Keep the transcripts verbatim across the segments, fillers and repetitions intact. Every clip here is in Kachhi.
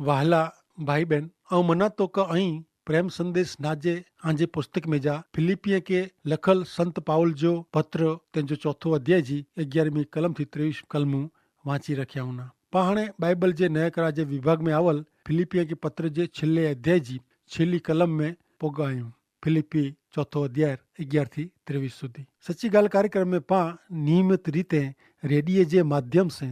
વહાલા ભાઈબેન, અવ મનાતો કે અહીં પ્રેમ સંદેસ નાજે આંજે પુસ્તક મેં જા ફિલિપ્પિયા કે લખલ સંત પાઉલ જો પત્ર તેનજો ચોથો અધ્યાય જી અગિયારમી કલમ થી ત્રેવીસ કલમું વાંચી રખ્યા હુના. પાહણે બાઈબલ જે નયકરા જે વિભાગ મેં આવલ ફિલિપ્પિયા કે પત્ર જે છેલ્લે અધ્યાય જી છેલ્લી કલમ મેં પોગાયું. ફિલિપ્પી ચોથો અધ્યાય અગિયાર થી ત્રેવીસ સુધી. સચ્ચી ગાલ કાર્યક્રમ મેં પા નિયમિત રીતે રેડિયે જે માધ્યમ સે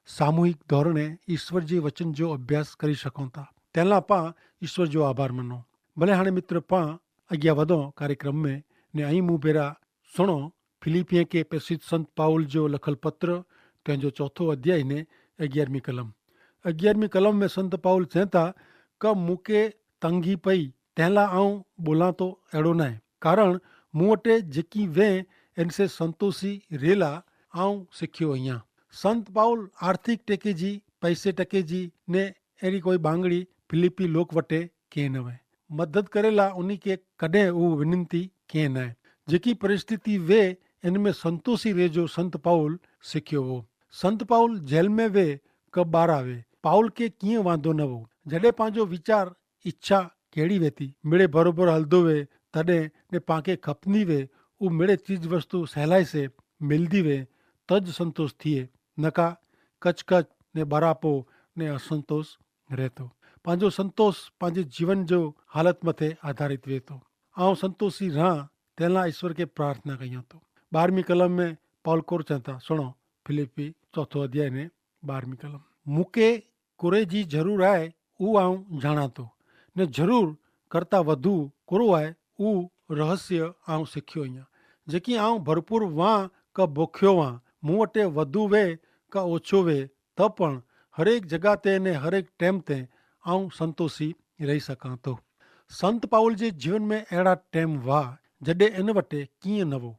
સામૂહિક ધોરણે ઈસ્વર જે વચન જો અભ્યાસ કરી શકો થા. તેલા પા ઈસ્વર જો આભાર મનો. ભલે હાણે મિત્ર પા અગિયા વધો કાર્યક્રમ મેં ને અહીં મુભેરા સુણો ફિલિપ્પિયા કે પ્રેસિત સંત પાઉલ જો લખલ પત્ર તેનજો ચોથો અધ્યાય ને અગિયારમી કલમ. અગિયારમી કલમ મેં સંત પાઉલ ચેતા કે મુકે તંગી પઈ તેલા આઉં બોલાતો એડો નાય. કારણ મુવટે જેકી વે એનસે સંતોષી રેલા આઉં સિખ્યો અહિયા. સંત પાઉલ આર્થિક ટેકે જી પૈસે ટકે જી ને એરી કોઈ બાંગડી ફિલિપ્પી લોક વટે કે નવે મદદ કરેલા ઉની કે કદે ઉવ વિનંતી કે નાય. જેકી પરિસ્થિતિ વે એન મેં સંતોષી રેજો સંત પાઉલ સિખ્યો વો. સંત પાઉલ જેલ મેં વે કે બારા વે પાઉલ કે કિયા વાંધો નવો. જડે પાંજો વિચાર ઇચ્છા કેડી વેતી મેડે ભરોભર હલદો વે તદે ને પાંકે ખપની વે ઉ મેડે ચીજ વસ્તુ સહેલાઈ સે મિલદી વે તજ સંતોષ થિયે. નકા કચકચ ને બરાપો ને અસંતોષ રહેતો. પાંજો સંતોષ પાંજે જીવન જો હાલત મતે આધારિત વેતો. આઉં સંતોષી રહા તેલા ઈસ્વર કે પ્રાર્થના કહિયા તો. બારમી કલમ મેં પાઉલ કોર ચેતા સુણો. ફિલિપ્પી ચોથો અધ્યાય ને બારમી કલમ. મુકે કોરે જી જરૂર આય ઉ આઉં જાણાતો ને જરૂર કરતા વધુ કોરો આય ઉ રહસ્ય આઉં સિખ્યો અહિયા. જેકી આઉં ભરપૂર વાં કા ભોખ્યો વાં મુવટે વધુ વે કા ઓછો વે તો પણ હરેક જગા તે ને હરેક ટેમ તે આઉં સંતોષી રહી સકાતો. સંત પાઉલ જે જીવન મેં એડા ટેમ વાહ જડે એન વટે કિયા નવો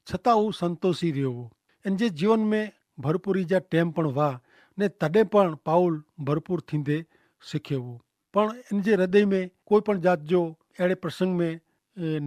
છતાં ઉં સંતોષી રહ્યો વો. એન જે જીવન મેં ભરપૂરી જા ટેમ પણ વાહ ને તદે પણ પાઉલ ભરપૂર થીંદે સિખ્યો વો. પણ એન જે હૃદય મેં કોઈ પણ જાત જો એડે પ્રસંગ મેં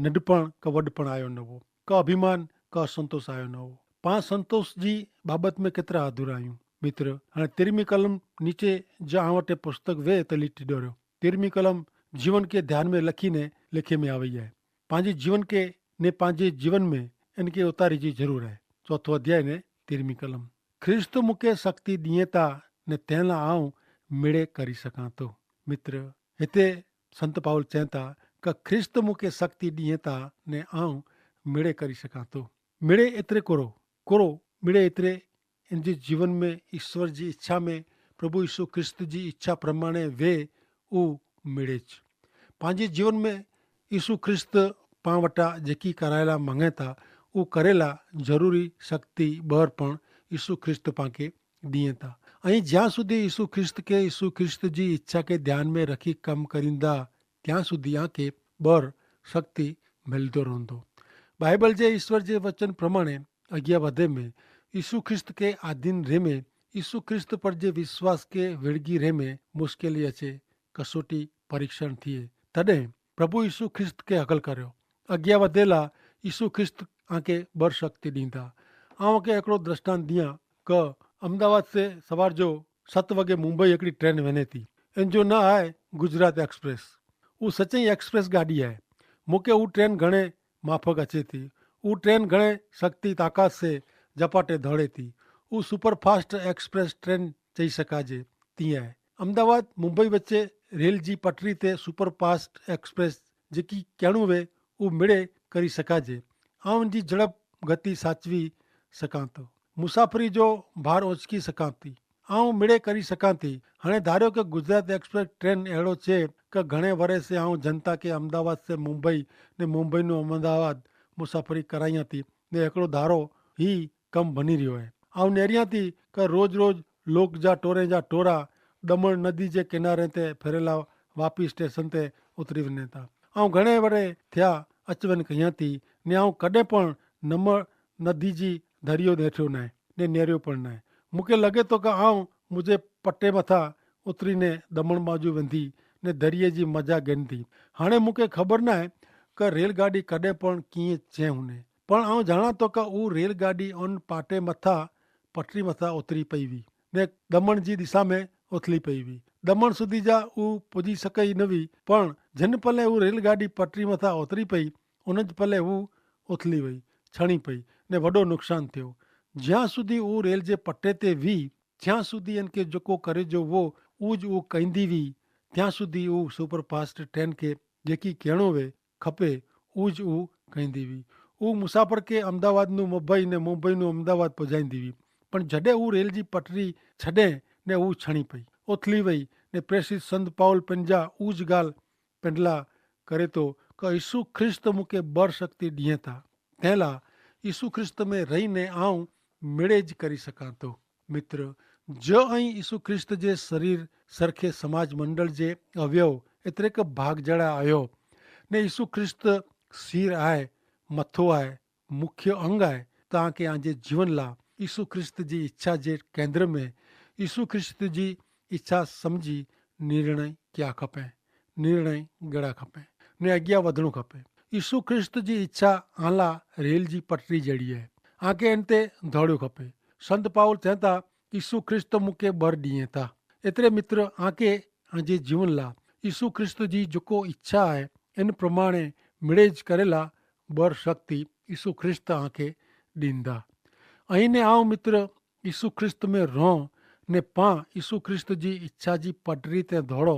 નડપણ કા વડપણ આયો નવો કા અભિમાન કા અસંતોષ આયો નવો. પાંચ સંતોષ જી બાબત મેં કેતરા અધૂરા આયું? મિત્ર, અને તેરમી કલમ નીચે જો આવટે પુસ્તક વે તલી ટી ડોર્યો. તેરમી કલમ જીવન કે ધ્યાન મેં લખી ને લેખે મેં આવે હૈ. પાંજી જીવન કે ને પાંજી જીવન મેં એનકે ઉતારી જી જરૂર હૈ. ચોથો અધ્યાય ને તેરમી કલમ. ખ્રિસ્ત મુકે શક્તિ દિયેતા ને તેના આઉં મેળે કરી શકાતો. મિત્ર, હેતે સંત પાઉલ ચેતા કે ખ્રિસ્ત મુકે શક્તિ દિયેતા ને આઉં મેળે કરી શકાતો. મેળે એતરે કોરો કોરો મેળે એતરે એન જે જીવન મેં ઈસ્વર જી ઇચ્છા મેં પ્રભુ ઈસુ ખ્રિસ્ત જી ઇચ્છા પ્રમાણે વે ઉ મેળે જ. પાંજી જીવન મેં ઈસુ ખ્રિસ્ત પાં વટા જેકી કરાયેલા મંગેતા ઉ કરેલા જરૂરી શક્તિ બહર પણ ઈસુ ખ્રિસ્ત પાંકે દિયેતા. અહીં જ્યાં સુધી ઈસુ ખ્રિસ્ત કે ઈસુ ખ્રિસ્ત જી ઇચ્છા કે ધ્યાન મેં રખી કમ કરીંદા ત્યાં સુધી આંકે બહર શક્તિ મેલદો રોંધો. બાઈબલ જે ઈસ્વર જે વચન પ્રમાણે અગિયા વધે મેં ઈસુ ખ્રિસ્ત કે આધીન રેમે ઈસુ ખ્રિસ્ત પર જે વિશ્વાસ કે વેડગી રેમે મુશ્કેલી અચે કસોટી પરીક્ષણ થિયે. તદે પ્રભુ ઈસુ ખ્રિસ્ત કે હકલ કર્યો. અગિયા વધેલા ઈસુ ખ્રિસ્ત આંકે બર શક્તિ દીંધા. આંકે એકડો દ્રષ્ટાંત દિયા કે અમદાવાદ સે સવાર જો સત વગે મુંબઈ એકડી ટ્રેન વેને થી. એન જો ના આય, ગુજરાત એક્સપ્રેસ. ઉસચે એક્સપ્રેસ ગાડી આય. મુકે ઉ ટ્રેન ઘણે માફક અચે થી. ઉ ટ્રેન ઘણે શક્તિ તાકાત સે જપાટે ધોડે થી. ઉ સુપરફાસ્ટ એક્સપ્રેસ ટ્રેન ચહી સકાજે તી આય. અમદાવાદ મુંબઈ વચ્ચે રેલ જી પટરી તે સુપરફાસ્ટ એક્સપ્રેસ જેકી કહેણું વે ઉ મેળે કરી સકાજે. આઉં જી ઝડપ ગતિ સાચવી સકાંતો. મુસાફરી જો ભાર ઓચકી સકાંતી આઉં મેળે કરી સકાંતી. હણે ધાર્યો કે ગુજરાત એક્સપ્રેસ ટ્રેન એડો છે કે ઘણે વરે સે આઉં જનતા કે અમદાવાદ સે મુંબઈ ને મુંબઈનું અમદાવાદ મુસાફરી કરાઈ આંતી. ને એકડો ધારો હી કમ ભની રહ્યો હૈ. આઉં નેરી આંતી કે રોજ રોજ લોક જા ટોરે જા ટોરા દમણ નદી જે કિનારે તે ફેરેલા વાપી સ્ટેશન તે ઉતરી વને તા. આઉં ઘણે વરે થ્યા અચવન કહિયા તી ને આઉં કદે પણ નમણ નદી જી ધરિયો નેઠ્યો નાય ને નેર્યો પણ નાય. મુકે લગે તો કે આઉં મુઝે પટ્ટે મથા ઉતરી ને દમણ માજુ વેંધી ને ધરિયે જી મજા ગેન થી. હાણે મુકે ખબર નાય કે રેલગાડી કદે પણ કિંય ચે હુને. પણ આઉં જાણા તો કે ઉં રેલગાડી ઓન પાટે મથા પટરી મથા ઉતરી પઈવી ને દમણ જી દિશા મેં ઉથલી પઈવી. દમણ સુધી જા ઉ પજી સકે નવી. પણ જેન પલે ઉ રેલગાડી પટરી મતા ઓતરી પઈ, ઉન જ પલે ઉ ઓથલી વઈ, છણી પઈ, ને વડો નુકસાન થયો. જ્યાં સુધી ઉ રેલ જે પટે તે વી, જ્યાં સુધી એન કે જોકો કરે જો વો ઉજ ઉ કઈંદી વી, ત્યાં સુધી ઉ સુપરફાસ્ટ ટ્રેન કે જેકી કહેણો વે ખપે, ઉજ ઉ કઈંદી વી. ઉ મુસાફર કે અમદાવાદનું મુંબઈ ને મુંબઈનું અમદાવાદ પજાઈંદી વી. પણ જડે ઉ રેલ જી પટરી છડે ને ઉ છણી પઈ, ઓથલી વઈ, ને પ્રેસિત સંત પાઉલ પંજા ઉજ ગાલ પેંડલા કરે તો, કે ઈસુ ખ્રિસ્ત મુકે બર શક્તિ ડિયે તા, તેલા ઈસુ ખ્રિસ્ત મેં રહી ને આઉં મેળે જ કરી શકાતો. મિત્ર, જો અહીં ઈસુ ખ્રિસ્ત જે શરીર સરખે સમાજ મંડળ જે અવયવ એતરે કે ભાગ જડા આયો, ને ઈસુ ખ્રિસ્ત સીર આય, મથો આય, મુખ્ય અંગ આય, તો આંકે આજે જીવન લા ઈસુ ખ્રિસ્ત જી ઈચ્છા જે કેન્દ્ર મેં ઈસુ ખ્રિસ્ત જી ઈચ્છા સમઝી નિર્ણય ક્યા ખપે, નિર્ણય ગેડા ખપે, ને અગિયા વધણું ખપે. ઈસુ ખ્રિસ્ત જી ઈચ્છા આલા રેલ જી પટરી જેડી હૈ. આંકે એન તે ધોડ્યો ખપે. સંત પાઉલ ચેંતા, ઈસુ ખ્રિસ્ત મુકે બર દિયે તા. એતરે મિત્ર, આંકે આજે જીવન લા ઈસુ ખ્રિસ્ત જી જોકો ઈચ્છા હૈ, એન પ્રમાણે મિડે જ કરેલા બર શક્તિ ઈસુ ખ્રિસ્ત આંકે દીંદા. અહીં ને આવ મિત્ર, ઈસુ ખ્રિસ્ત મેં રોહ, ને પાં ઈસુ ખ્રિસ્ત જી ઈચ્છા જી પટરી તે ધોડો,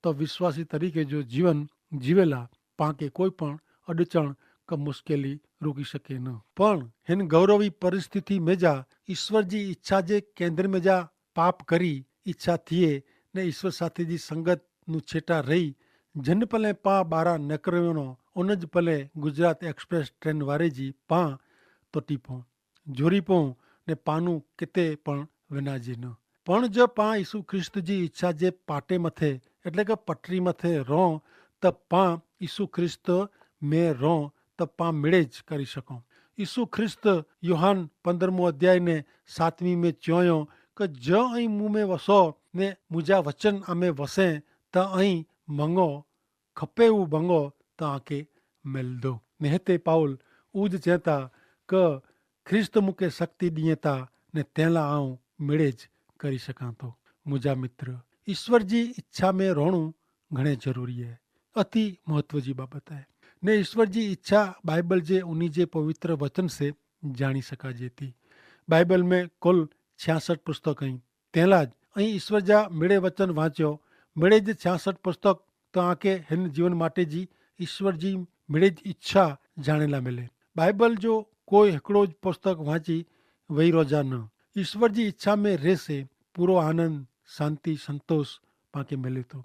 તો વિશ્વાસી તરીકે જો જીવન જીવેલા પાંકે કોઈ પણ અડચણ કે મુશ્કેલી રોકી શકે ન. પણ હેન ગૌરવી પરિસ્થિતિ મેં જા ઈસવર જી ઈચ્છા જે કેન્દ્ર મેં જા પાપ કરી ઈચ્છા થિયે, ને ઈસવર સાથે જી સંગત નું છેટા રહી, જન પલે પા બારા નકરવેનો, ઉન જ પલે ગુજરાત એક્સપ્રેસ ટ્રેન વારે જી પા તોટી પો જોરી પોં, ને પાનું કેતે પણ વેનાજે ન. પણ જો પાં ઈસુ ખ્રિસ્ત જી ઈચ્છા જે પાટે મતે, એટલે કે પટરી મતે રોં, તો પાં ઈસુ ખ્રિસ્ત મેં રોં, તો પાં મેળે જ કરી શકો. ઈસુ ખ્રિસ્ત યોહાન પંદ્રહમો અધ્યાય ને સાતમી મેં ચ્યોંયો, કે જો અહીં મું મેં વસો ને મુજા વચન આમે વસે, તો અહીં મંગો ખપે ઉં ભંગો તો આંકે મેલ દો. નેહતે પાઉલ ઉજ ચેતા કે ખ્રિસ્ત મુકે શક્તિ દિયે તા, ને તેલા આઉં મેળે જ કરી શકાંતો. મુજા મિત્ર, ઈસ્વર જી ઇચ્છા મેં રોણું ઘણે જરૂરી હૈ. અતિ મહત્વ જી બાબત હૈ. ને ઈસ્વર જી ઇચ્છા બાઈબલ જે ઉની જે પવિત્ર વચન સે જાણી શકાજે તી. બાઈબલ મેં કુલ છ્યાસઠ પુસ્તક હૈં. તેલા જ અહીં ઈસ્વર જા મેળે વચન વાંચ્યો. મેળે જ છ્યાસઠ પુસ્તક તો આંકે હેન જીવન માટે જી ઈસ્વર જી મેળે જ ઇચ્છા જાણેલા મેલે. બાઈબલ જો કોઈ હેકડો જ પુસ્તક વાંચી વહી રોજા ન, ઈસ્વર જી ઇચ્છા મેં રહેશે પૂરો આનંદ, શાંતિ, સંતોષ પાંકે મેલે તો.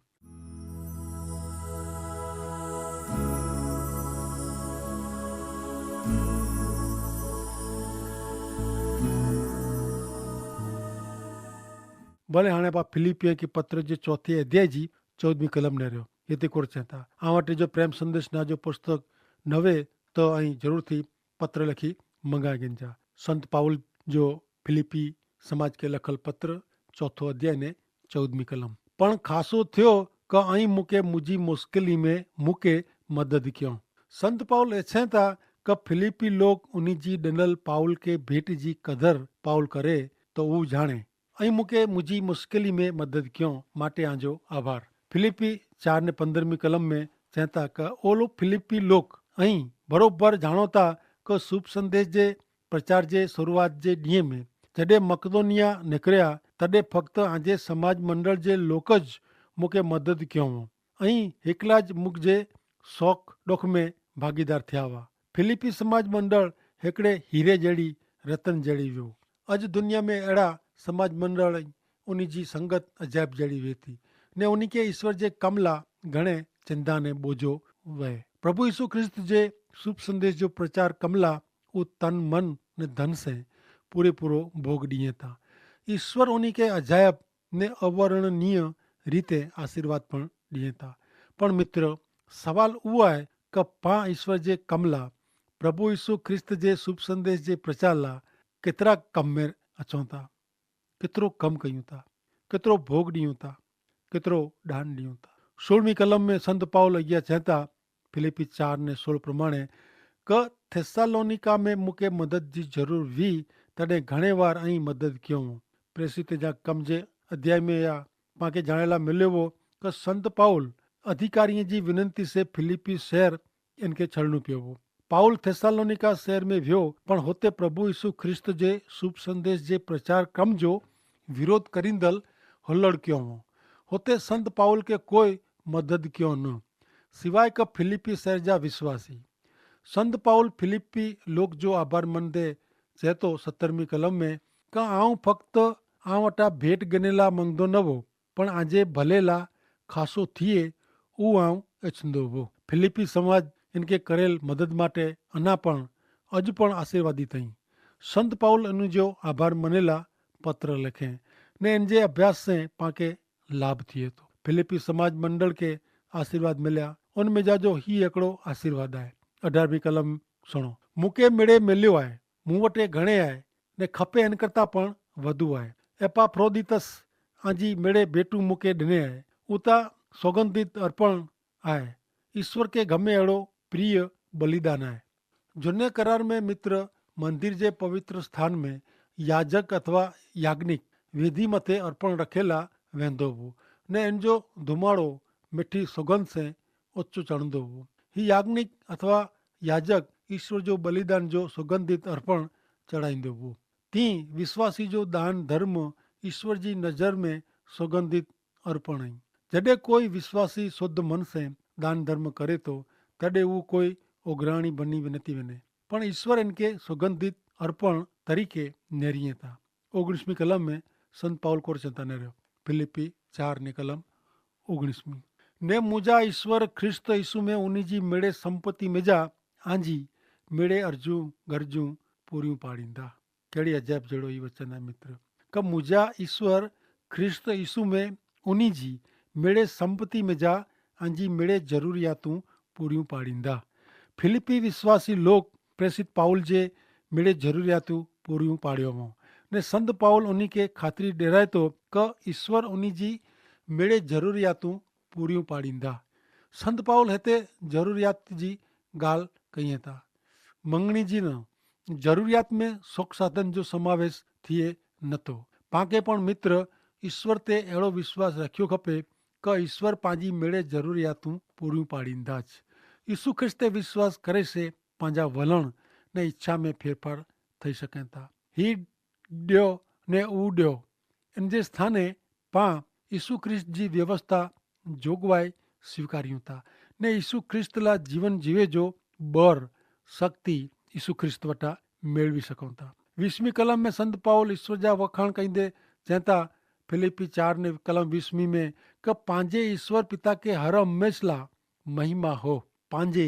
ભલે હાણે પા ફિલિપિયા કે પત્ર જે ચોથે અધ્યાય જી ચૌદમી કલમ ને રહ્યો. યે તે કોર ચેતા, આ વાટે જો પ્રેમ સંદેશ ના જો પુસ્તક નવે, તો અહીં જરૂર થી પત્ર લખી મંગાઈ ગિંજા. સંત પાઉલ જો ફિલિપી સમાજ કે લખલ પત્ર ચોથો અધ્યાય ને ચૌદમી કલમ. પણ ખાસો થયો કે અહીં મુકે મુજી મુશ્કેલી મેં મુકે મદદ ક્યો. સંત પાઉલ એછે તા કે ફિલિપી લોક ઉની જી ડનલ પાઉલ કે ભેટ જી કદર પાઉલ કરે, તો ઉજાણે અહીં મુકે મુજી મુશ્કેલી મેં મદદ ક્યો. માટે આજો આભાર. ફિલિપી ચાર ને પંદ્રહમી કલમ મેં ચેતા કે ઓલો ફિલિપી લોક અહીં બરોબર જાણો તા કે શુભ સંદેશ જે પ્રચાર જે શરૂઆત જે દિયે મેં જડે મકદોનિયા નેકર્યા, તદે ફક્ત આજે સમાજ મંડળ જે લોક જ મુકે મદદ ક્યો હો. અહીં હેકલા જ મુક જે શોખ ડોખ મેં ભાગીદાર થ્યાવા. ફિલિપી સમાજ મંડળ હેકડે હીરે જેડી રતન જેડી વ્યો. અજ દુનિયા મેં એડા સમાજ મંડળ ઉની જી સંગત અજાયબ જેડી વેતી, ને ઉની કે ઈસ્વર જે કમલા ઘણે ચિંદા ને બોજો વય. પ્રભુ ઈસુ ખ્રિસ્ત જે શુભ સંદેશ જો પ્રચાર કમલા ઉ તન મન ને ધન સે પૂરે પૂરો ભોગ દિયે તા. ઈસ્વર ઉની કે અજાયબ ને અવર્ણનીય રીતે આશીર્વાદ પણ દિયે તા. પણ મિત્ર, સવાલ ઉઆ હૈ કે પાં ઈસ્વર જે કમલા પ્રભુ ઈસુ ખ્રિસ્ત જે શુભ સંદેશ જે પ્રચાર લા કેતરા કમ મેં અચોતા? કેતરો કમ કહ્યું તા? કેતરો ભોગ દિયું તા? કેતરો ડાન દિયું તા? સોળમી કલમ મેં સંત પાઉલ અગિયા ચેતા, ફિલિપી ચાર ને સોળ પ્રમાણે, કે થેસ્સાલોનિકા મેં મુકે મદદ જી જરૂર વી, તને ઘણે વાર અહીં મદદ ક્યો. પ્રેસિત જા કમ જે અધ્યાય મેં યા પાંકે જાણેલા મિલ્યો વો કે સંત પાઉલ અધિકારી જી વિનંતી સે ફિલિપ્પી શહેર એનકે છડનું પ્યો વો. પાઉલ થેસ્સાલોનિકા શહેર મેં વ્યો, પણ હોતે પ્રભુ ઈસુ ખ્રિસ્ત જે શુભ સંદેસ જે પ્રચાર ક્રમ જો વિરોધ કરીંદલ હલ્લડ ક્યો વો. હોતે સંત પાઉલ કે કોઈ મદદ ક્યો ન સિવાય કે ફિલિપ્પી શહેર જા વિશ્વાસી. સંત પાઉલ ફિલિપ્પી લોક જો આભાર મન દે ચેતો સત્તરમી કલમ મેં, કા આઉં ફક્ત આઉં અટા ભેટ ગનેલા મંગદો નવો, પણ આજે ભલેલા ખાસો થિયે ઉ આઉં એછંદો વો. ફિલિપ્પી સમાજ એનકે કરેલ મદદ માટે અના પણ અજ પણ આશીર્વાદી થઈ. સંત પાઉલ એનું જો આભાર મનેલા પત્ર લેખે ને એન જે અભ્યાસ સે પાંકે લાભ થિયે તો. ફિલિપ્પી સમાજ મંડળ કે આશીર્વાદ મિલ્યા. ઉનમેં જા જો હી એકડો આશીર્વાદ આય. અઢારમી કલમ સુણો. મુકે મેળે મેલ્યો આય, મું વટે ઘણે આય, ને ખપે એન કરતા પણ વધુ આય. એપાફ્રોદિતસ આજી મેળે ભેટું મુકે ડને આય. ઉતા સોગંધિત અર્પણ આય. ઈસ્વર કે ગમે એડો પ્રિય બલિદાન આય. જુને કરાર મેં મિત્ર મંદિર જે પવિત્ર સ્થાન મેં યાજક અથવા યાજ્ઞિક વેધી મતે અર્પણ રખેલા વેંધો વો, ને એન જો ધુમાડો મેઠી સોગંધ સે ઓચ્ચો ચણદો વો. હી યાજ્ઞિક અથવા યાજક ઈસ્વર જો બલિદાન જો સોગંધિત અર્પણ ચડાઈંદો વો. તી વિશ્વાસી જો દાન ધર્મ ઈસ્વર જી નજર મેં સોગંધિત અર્પણ હૈં. જડે કોઈ વિશ્વાસી શુદ્ધ મન સે દાન ધર્મ કરે તો તડે ઉં કોઈ ઓગરાણી બની નથી વેને, પણ ઈસ્વર એનકે સુગંધિત અર્પણ તરીકે નેરિયે તા. ઓગણીસમી કલમ મેં સંત પાઉલ કોર ચેતા નેર્યો. ફિલિપ્પી ચાર ને કલમ ઓગણીસમી. ને મુજા ઈસ્વર ખ્રિસ્ત ઈસુ મેં ઉની જી મેળે સંપત્તિ મેજા આંજી મેળે અર્જુ ગર્જુ પૂર્યું પાડીંદા. કહેડી અજાયબ જેડો ઈ વચન હૈ મિત્ર. કે મુજા ઈસ્વર ખ્રિસ્ત ઈસુ મેં ઉની જી મેળે સંપત્તિ મેજા આંજી મેળે જરૂરિયાતું પૂર્યું પાડીંદા. ફિલિપ્પી વિશ્વાસી લોક પ્રેસિત પાઉલ જે મેળે જરૂરિયાતું પૂર્યું પાડ્યો વો. ને સંત પાઉલ ઉની કે ખાતરી ડેરાયતો કે ઈસ્વર ઉની જી મેળે જરૂરિયાતું પૂર્યું પાડીંદા. સંત પાઉલ હેતે જરૂરિયાત જી ગાલ કહિયે તા, મંગણી જી ન જરૂરિયાત મેં સોખસાધન જો સમાવેશ થિયે નતો. પાંકે પણ મિત્ર ઈસ્વર તે એડો વિશ્વાસ રખ્યો ખપે કે ઈસ્વર પાંજી મેળે જરૂરિયાતું પૂર્યું પાડીંદા જ. ઈસુ ખ્રિસ્તે વિશ્વાસ કરે સે પાંજા વલણ ને ઇચ્છા મેં ફેરફાર થઈ શકેતા. હી ડ્યો ને ઉડ્યો એન જે સ્થાને પાં ઈસુ ખ્રિસ્ત જી વ્યવસ્થા જોગવાઈ સ્વીકાર્યું તા ને ઈસુ ખ્રિસ્ત લા જીવન જીવે જો બર શક્તિ ઈસુ ખ્રિસ્ત વટા મેળવી શકો તા. વીસમી કલમ મેં સંત પાઉલ ઈસ્વર જા વખાણ કઈ દે જેતા ફિલિપ્પી ચાર ને કલમ વીસમી મેં કે પાંજે ઈસ્વર પિતા કે હર હમેંશ લા મહિમા હો. પાંજે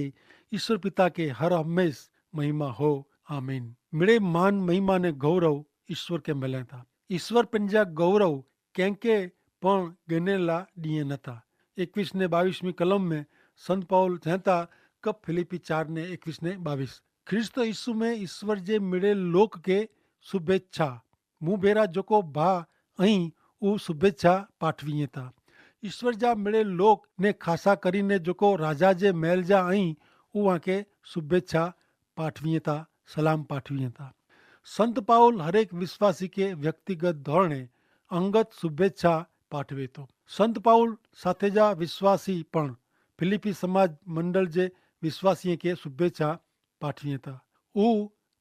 ઈસ્વર પિતા કે હર હમેંશ મહિમા હો. આમીન. મેળે માન મહિમા ને ગૌરવ ઈસ્વર કે મેલે તા. ઈસ્વર પન જા ગૌરવ કેંકે પણ ગનેલા દિયે નતા. એકવીસ ને બાવીસમી કલમ મેં સંત પાઉલ થેંતા કપ ફિલિપ્પી ચાર ને એકવીસ ને બાવીસ. ખ્રિસ્ત ઈસુ મેં ઈસ્વર જે મેળે લોક કે શુભેચ્છા. મુભેરા જોકો ભા અહીં ઉ શુભેચ્છા પાઠવી તા. ઈસ્વર જા મેળે લોક ને ખાસા કરી ને જોકો રાજા જે મહેલ જા અહીં ઉ આંકે શુભેચ્છા પાઠવી તા સલામ પાઠવી તા. સંત પાઉલ હરેક વિશ્વાસી કે વ્યક્તિગત ધોરણે અંગત શુભેચ્છા પાઠવે તો. સંત પાઉલ સાથે જા વિશ્વાસી પણ ફિલિપ્પી સમાજ મંડળ જે વિશ્વાસીએ કે શુભેચ્છા પાઠવી તા. ઉ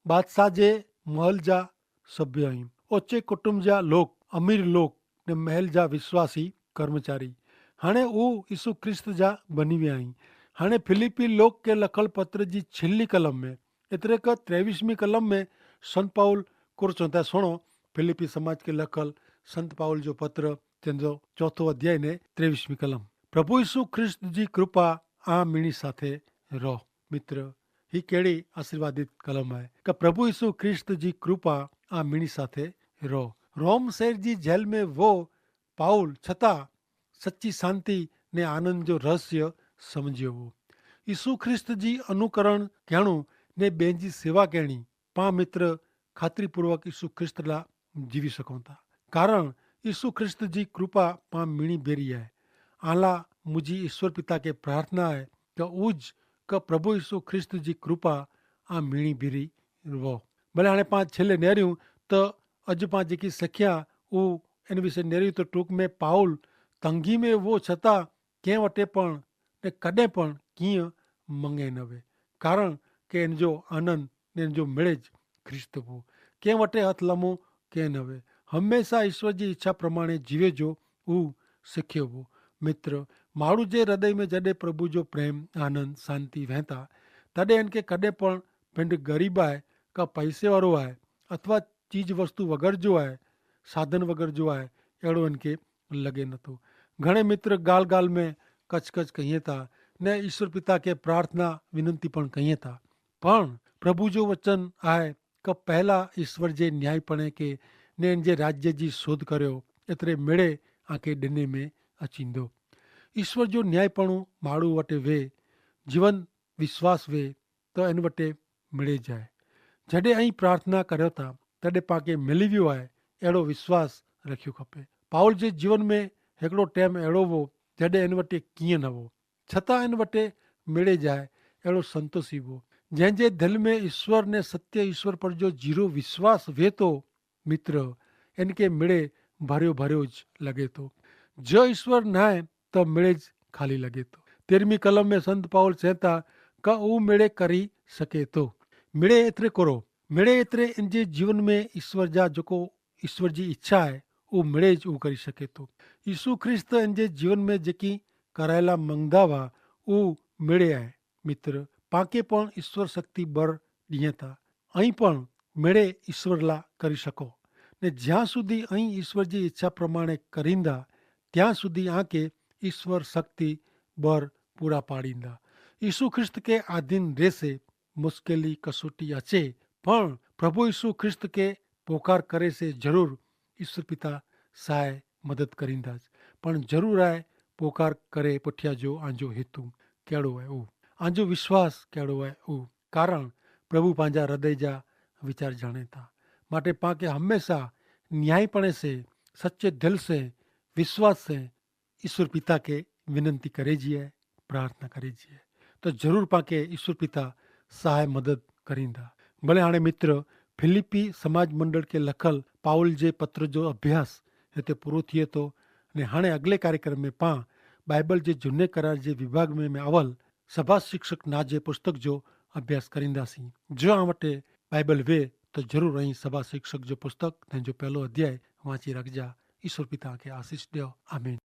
બાદશાહ જે મહલ જા સભ્ય અહીં ઓચ્ચે કુટુંબ જા લોક અમીર લોક ને મહલ જા વિશ્વાસી કર્મચારી હાણે ઉ ઈસુ ખ્રિસ્ત જા બની વ્યા અહીં. હાણે ફિલિપ્પી લોક કે લખલ પત્ર જી છેલ્લી કલમ મેં એતરે કે ત્રેવીસમી કલમ મેં સંત પાઉલ કોર ચોંતા સુણો. ફિલિપ્પી સમાજ કે લખલ સંત પાઉલ જો પત્ર તેનો ચોથો અધ્યાય ને ત્રેવીસમી કલમ. પ્રભુ ઈસુ ખ્રિસ્ત જી કૃપા આ મિણી સાથે રહો. મિત્ર, હી કેડી આશીર્વાદિત કલમ હૈ કે પ્રભુ ઈસુ ખ્રિસ્ત જી કૃપા આ મિણી સાથે રહો. રોમ શહેર જી જેલ મેં વો પાઉલ છતાં સચ્ચી શાંતિ ને આનંદ જો રહસ્ય સમઝ્યો વો. ઈસુ ખ્રિસ્ત જી અનુકરણ કહેણું ને બેંજી સેવા કહેણી પા મિત્ર ખાતરીપૂર્વક ઈસુ ખ્રિસ્ત લા જીવી શકો તા. કારણ ઈસુ ખ્રિસ્ત જી કૃપા પા મિણી ભેરી હૈ. આલા મુજી ઈસ્વર પિતા કે પ્રાર્થના હૈ કે ઉજ કે પ્રભુ ઈસુ ખ્રિસ્ત જી કૃપા આ મિણી ભેરી વો. ભલે હાણે પા છેલ્લે નેર્યું તો અજ પા જેકી સખ્યા ઉ એન વિશે નેર્યું તો ટૂંક મેં પાઉલ તંગી મેં વો છતાં કેહ વટે પણ ને કદે પણ કિયા મંગે નવે. કારણ કે એન જો આનંદ ને એન જો મેળે જ ખ્રિસ્ત વો. કેહ વટે હથ લમો કેહ નવે. હમેંશા ઈસ્વર જી ઇચ્છા પ્રમાણે જીવે જો ઉહ સિખ્યો વો. મિત્ર, માણુ જે હૃદય મેં જડે પ્રભુ જો પ્રેમ, આનંદ, શાંતિ વહેતા, તદે એન કે કદે પણ પિંડ ગરીબ આય કા પૈસે વારો આય અથવા ચીજ વસ્તુ વગર જો આય, સાધન વગર જો આય, એડો એન કે લગે નતો. ઘણે મિત્ર ગાલ ગાલ મેં કચકચ કહિયે તા ને ઈસ્વર પિતા કે પ્રાર્થના વિનંતી પણ કહિયે તા. પણ પ્રભુ જો વચન આય કે પહેલા ઈસ્વર જે ન્યાયીપણે કે ને એન જે રાજ્ય જી શોધ કર્યો, એતરે મેળે આંકે ડેને મેં અચીંદો. ઈસ્વર જો ન્યાયીપણું માડૂ વટે વે જીવન વિશ્વાસ વે તો એન વટે મેળે જાય. જડે અહીં પ્રાર્થના કર્યો તા તદે પાંકે મેલી વ્યો આય એડો વિશ્વાસ રખ્યો ખપે. પાઉલ જે જીવન મેં હેકડો ટેમ એડો વો જડે એન વટે કિયા નવો છતાં એન વટે મેળે જાય એડો સંતોષી વો. જેન જે ધલ મેં ઈસ્વર ને સત્ય ઈસ્વર પર જો જીરો વિશ્વાસ વેતો, મિત્ર, એન કે મેળે ભર્યો ભર્યો જ લગે તો. જો ઈસ્વર નાય તો મેળે જ ખાલી લગે તો. તેરમી કલમ મેં સંત પાઉલ સહેતા કા ઉં મેળે કરી શકે તો. મેળે એતરે કરો. મેળે એતરે એન જે જીવન મેં ઈસ્વર જા જોકો ઈસ્વર જી ઇચ્છા હૈ ઉહ મેળે જ ઉહ કરી શકે તો. ઈસુ ખ્રિસ્ત એન જે જીવન મેં જેકી કરાયેલા મંગદા વા ઉહ મેળે હૈ. મિત્ર, પાંકે પણ ઈસ્વર શક્તિ બર દિયે તા અહીં પણ મેળે ઈસ્વર લા કરી શકો. ને જ્યાં સુધી અહીં ઈસ્વર જી ઇચ્છા પ્રમાણે કરીંદા ત્યાં સુધી આંકે ઈસ્વર શક્તિ બર પૂરા પાડીંદા. ઈસુ ખ્રિસ્ત કે આધીન રહેશે. મુશ્કેલી કસોટી હશે પણ પ્રભુ ઈસુ ખ્રિસ્ત કે પોકાર કરે સે જરૂર ઈસુ પિતા સહાય મદદ કરીંદા જ. પણ જરૂર આય પોકાર કરે પઠ્યા જો આંજો હેતુ કહેડો આય ઉ આંજો વિશ્વાસ કહેડો આય ઉ. કારણ પ્રભુ પાંજા હૃદય જા વિચાર જાણે તા. માટે પાંકે હમેંશા ન્યાયીપણે સે સચ્ચે દિલ સે વિશ્વાસ સે ઈસુર પિતા કે વિનંતી કરે જીએ, પ્રાર્થના કરે જીએ, તો જરૂર પાંકે ઈસુર પિતા સહાય મદદ કરીંદા. ભલે હાણે મિત્ર, ફિલિપ્પી સમાજ મંડળ કે લખલ પાઉલ જે પત્ર જો અભ્યાસ હેતે પૂરો થિયે તો. અને હાણે અગલે કાર્યક્રમ મેં પાં બાઈબલ જે જુને કરાર જે વિભાગ મેં મેં આવલ સભા શિક્ષક ના જે પુસ્તક જો અભ્યાસ કરીંદા સી. જો આ વટે બાઈબલ વે તો જરૂર અહીં સભા શિક્ષક જો પુસ્તક તેનો પહેલો અધ્યાય વાંચી રાખજા. ઈસુર પિતા કે આશીસ દેવ. આમીન.